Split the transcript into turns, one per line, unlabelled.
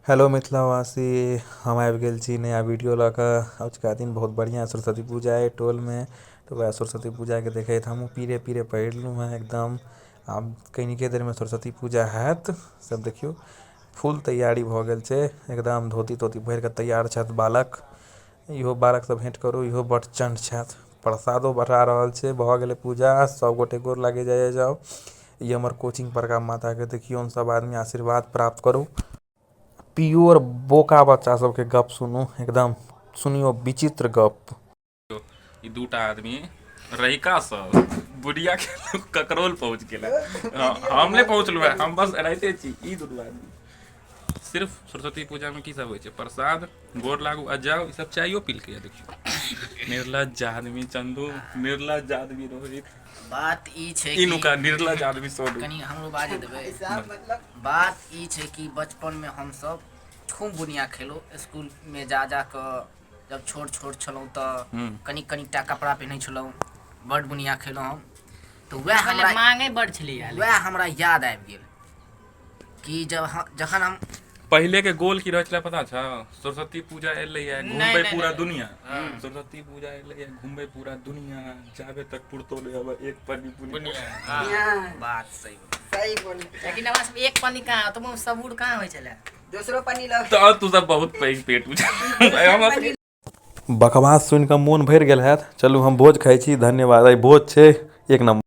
Hello मिथिलावासी, हम आबि गेल छी नया वीडियो लऽ कऽ। अजुका दिन बहुत बढ़िया सरस्वती पूजा अइ टोलमे, तऽ वएह सरस्वती पूजाके देखैत हमहूँ पीरे पीरे पहिरलहुँ हेँ एकदम। आब कनिके देरमे सरस्वती पूजा हैत। सब देखियौ, फुल तैयारी भऽ गेल छै एकदम। धोती तोती पहिर कऽ तैयार छथि बालक। इहो बालकसँ भेँट करू, इहो बड्ड चण्ठ छथि। प्रसादो बँटा रहल छै। भऽ गेलै पूजा, सब गोटे गोर लागै जाइ जाउ। ई हमर कोचिंग परका माताके देखियौन, सब आदमी आशीर्वाद प्राप्त करू। प्योर बोका बच्चा सबके गप सुनू, एकदम सुनियौ विचित्र गप।
ई दूटा आदमी रहिका सँ बुढ़िया के ककरौल पहुँच गेल। हम नहि पहुँचलहुँ हेँ, हम बस एनाहिते छी। ई दुनू आदमी सिर्फ सरस्वती पूजामे की सब होइ छै, प्रसाद, गोर लागू आ जाउ। ई सब चाइयो पीलकै। देखियौ, निर्लज्ज आदमी चंदू, निर्लज्ज आदमी रोहित।
बात ई छै
ई नुका निर्लज्ज आदमी सोनू।
कनि हमरो बाजऽ देबै? बात ई छै कि बचपनमे हमसब खूब बुनिया खेलहुँ। स्कूलमे जा जा कऽ, जब छोट छोट छलहुँ तऽ कनि कनिटा कपड़ा पहिनै छलहुँ, बड्ड बुनिया खेलहुँ हम। तऽ वएह
पहिले
हमरा
मांगे बड़ छलैया।
वएह हमरा याद आबि गेल कि जब जखन हम
पहिले के गोल की रहै छलै पता छौ? सरस्वती पूजा एलै है,
नहि,
घूमबै
नहि,
पूरा
नहि।
दुनिया। सरस्वती पूजा एलै है, घूमबै पूरा दुनिया, जाबे तक पुरतो नहि हबे एक पन्नी बुनिया।
बात सही बोललियै।
सही बोललियै।
लेकिन हमरा सब एक पन्नी कहाँ, ओतबो सबूर कहाँ होइ छलै।
दोसरो पन्नी लऽ।
तऽ तू सब बहुत पैघ पेट बुझा हमरा सबके।
बकवास सुनि कऽ मोन भरि गेल हैत। चलू, हम भोज खाइ छी। धन्यवाद। आइ भोज छै एक नम्बर।